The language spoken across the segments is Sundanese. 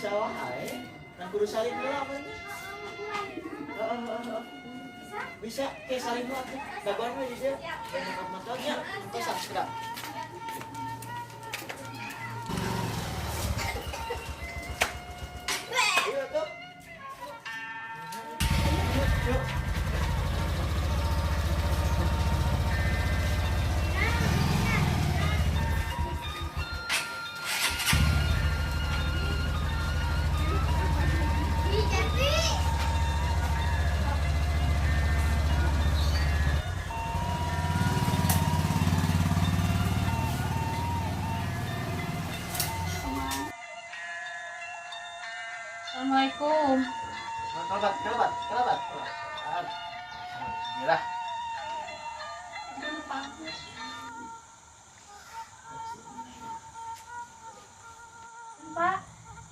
Bisa wae. Kan kudu salim heula apa nya? Heeh. Bisa ke salim heula atuh. Dagoan we di dieu. Yang motornya, terus subscribe. Ayo tuh. Yuk. Assalamualaikum. Kalabat, kalabat, kalabat. Kalabat. Alhamdulillah. Pak,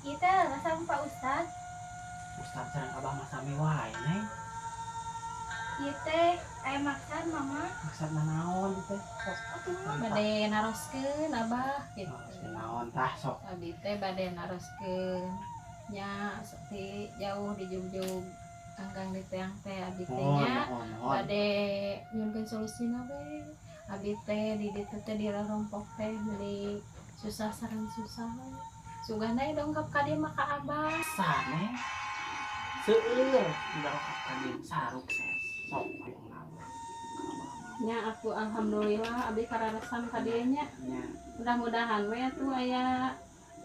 kita sama Pak Ustad. Ustad sareng abah mah sami wae, Neng. Ieu teh aya maksad mama. Maksad naon teh? Sok. Bade naroskeun abah gitu. Naroskeun naon tah sok. Abdi teh bade naroskeun nya seperti jauh di jug-jug anggang di teang teh abdi teh nya bade nyuhunkeun solusina we. Abdi teh di ditu teh di rompok teh meuli susah sareng susah we. Sugana dongkap ka dieu mah ka abah. Sane. Seueur dongkap ka dieu sarukses. Sok hoyong naon. Nya aku alhamdulillah abdi kararesan ka dieu nya. Nya. Mudah-mudahan we atuh aya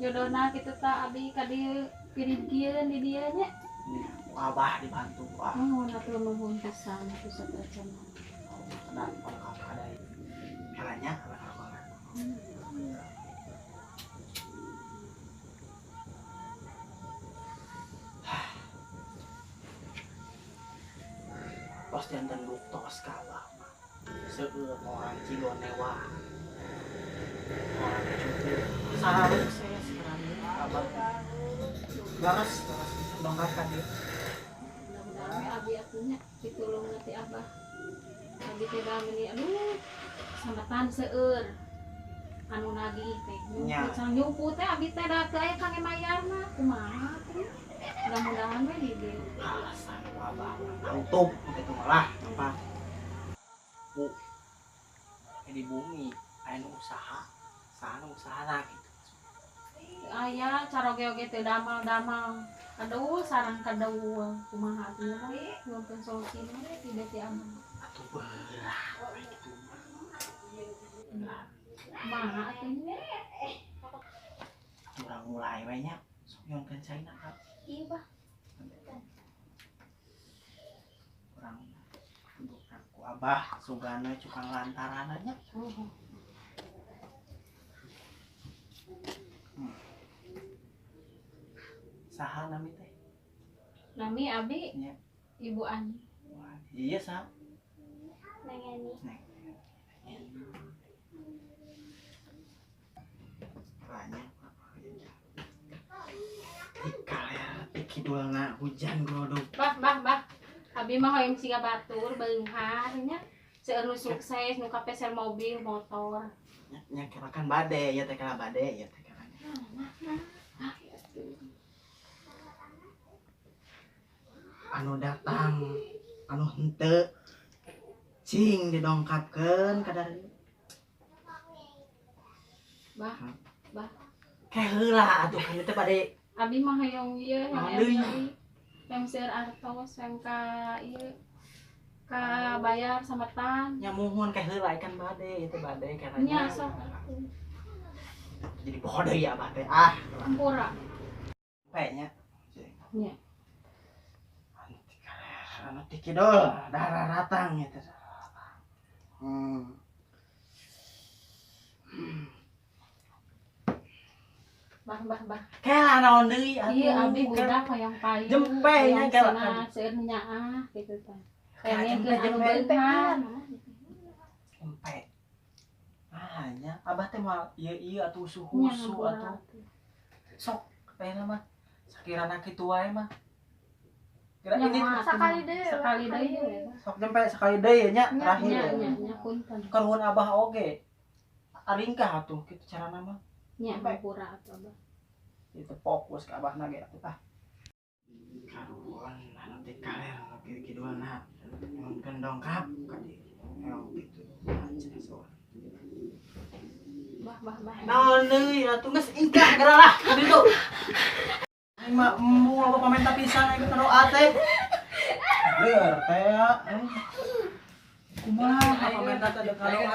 jodona kitu ta abdi ka dieu pirigieun di dieu nya. Nya, ku abah dibantu ku abah. Nuhun atuh nuhun pisan atuh sateuacanna. Dan dongkap ka dieu. Kalanya abah karogolan. Tos janten buktos ka abah mah. Seueur orang Cigonewah. Orang cukup sarukses kerana abah. Baras, baras dongkap ka dieu. Mudah-mudahan we abdi atuh nya pitulungna ti abah. Abdi teh da meuni aduh sambatan seueur anu nagih teh. Nya. Nyumput sareng nyumput teh abdi teh da teu aya kangge mayarna kumaha tuh. Mudah-mudahan we di dieu. Alasan ku abah tutup gitu malah apa? Bu, di bumi aya nu usaha, saha nu usahana gitu. Aya caroge oge teu damal-damal. Aduh sarang kadeul kumaha atuh nya we nyuhunkeun solusina we ti dieu ti abah. Atuh berat we kitu mah. Berat. Kumaha atuh nya? Atuh urang mulai we nya. Sok nyuhunkeun caina ka. Iya, Bah. Urang ku abah sugana cukang lantaran nya. Saha nami teh? Nami abi Nya. Ibu Ani. Wah, iya saha? Neng Eni. Neng. Banyak. Dikaler di kidulna hujan glodog. Bah, bah, bah. Abi mah hoyong siga batur beunghar nya. Seueur nu sukses nu kapeser mobil, motor. Nya, nya kira kan bade, ya teh kira bade, ya teh kira. Anu datang, anu henteu cing didongkapkeun ka dari. Bah, bah. Ke heula atuh kan teh bade. Abi mah hoyong ieu, Naon hoyong deui? abi. Hoyong seueur artos, hoyong ka ieu ka bayar sametan. Nya muhun ke heula ikan bade, itu bade kana. Nya sok atuh. Jadi poho deui abah teh ah. Hampura. Nya. Nya. Anu ti kidul darah ratang eta. Bah, bah, bah. Kela naon deui atuh. Iya abdi budak hoyong payu. Jempe nya kela. Hoyong seueur nyaah kitu teh. Kela Pengen jempe, anu jempe. beunghar. Jempe. Ah nya abah teh moal ieu ieu atuh Nya, suhu-suhu hampura atuh. Sok ayeuna mah sakirana kitu wae mah. Kira Nya ini mah atuh. Sakali deui, Sekali sekali deui. deui. Sok jempe sekali deui nya Nya, terakhir. nya, nya, nya punten. Karuhun abah oge. Aringkah atuh kitu carana mah. Nya Jempe. hampura atuh abah. Itu fokus ke abahna ge atuh ah. Karuan anu teh kaler nu kieu kidulna. Nyuhunkeun dongkap ka dieu. Emang gitu. Cenah soal. Bah, bah, bah. Naon deui atuh, geus ingkah geura lah ka ditu. Aing mah embung loba pamenta pisan aing ka doa teh. Leur teh ya. Kumaha pamenta teh ka doa.